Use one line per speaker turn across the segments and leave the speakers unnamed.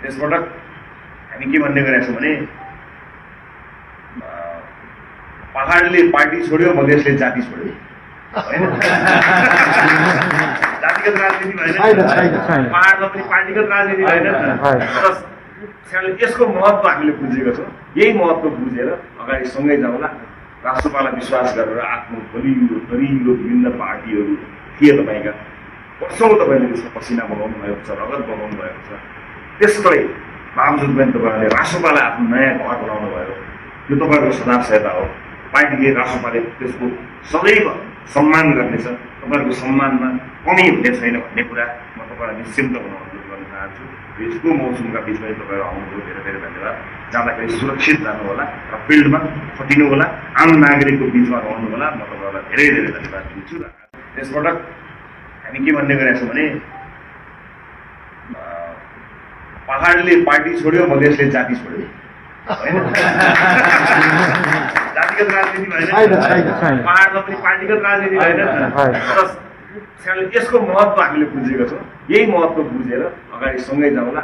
त्यसपटक हामी के भन्ने गरेका छौँ भने पहाडले पार्टी छोड्यो, मधेसले जाति छोड्यो होइन। जातिगत राजनीति भएन, पहाडमा पनि पार्टीगत राजनीति भएन। यसको महत्त्व हामीले बुझेको छौँ। यही महत्त्व बुझेर अगाडि सँगै जाउँला, राष्ट्रपाललाई विश्वास गरेर आफ्नो बलियो दरिलो विभिन्न पार्टीहरू थिए तपाईँका, वर्षौँ तपाईँले त्यसको पसिना बनाउनु भएको छ, रगत बनाउनु भएको छ। त्यसकै बावजुद पनि तपाईँहरूले राष्ट्रपाललाई आफ्नो नयाँ घर बनाउनु भयो। यो तपाईँहरूको सदाशयता हो। पार्टीले राष्ट्रपालले त्यसको सदैव सम्मान गर्नेछ। तपाईँहरूको सम्मानमा कमी हुने छैन भन्ने कुरा म तपाईँलाई निश्चिन्त बनाउनु गर्न चाहन्छु। यसको मौसमका बिचमा तपाईँहरू आउनुभयो, धेरै धेरै धन्यवाद। जाँदाखेरि सुरक्षित जानु होला र फिल्डमा खटिनु होला, आम नागरिकको बिचमा रहनु होला। म तपाईँहरूलाई धेरै धेरै धन्यवाद दिन्छु। र त्यसपटक हामी के भन्ने गरेका छौँ भने पहाडले पार्टी छोड्यो, मधेसले जाति छोड्यो होइन। जातिगत राजनीति भएन, पहाडमा पनि पार्टीगत राजनीति भएन। यसको महत्त्व हामीले बुझेको छौँ। यही महत्त्व बुझेर अगाडि सँगै जाउँला,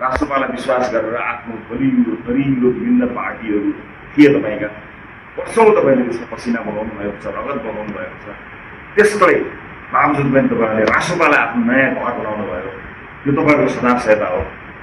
राष्ट्रपाललाई विश्वास गरेर आफ्नो बलियो दरिलो विभिन्न पार्टीहरू थिए तपाईँका, वर्षौँ तपाईँले त्यसको पसिना बनाउनु भएको छ, रगत बनाउनु भएको छ। त्यसकै बावजुद पनि तपाईँहरूले राष्ट्रपाललाई आफ्नो नयाँ घर बनाउनु भयो। यो तपाईँहरूको सदाशयता हो।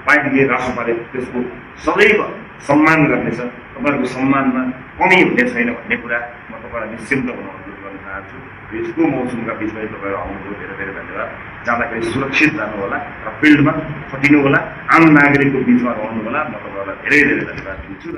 पार्टीले राष्ट्रपालले त्यसको सदैव सम्मान गर्नेछ। तपाईँहरूको सम्मानमा कमी हुने छैन भन्ने कुरा म तपाईँलाई निश्चिन्त बनाउनु गर्न चाहन्छु। यसको मौसमका बिचमा तपाईँहरू आउनुभयो, धेरै धेरै धन्यवाद। जाँदाखेरि सुरक्षित जानु होला र फिल्डमा खटिनु होला, आम नागरिकको बिचमा रहनु होला। म तपाईँहरूलाई धेरै धेरै धन्यवाद दिन्छु।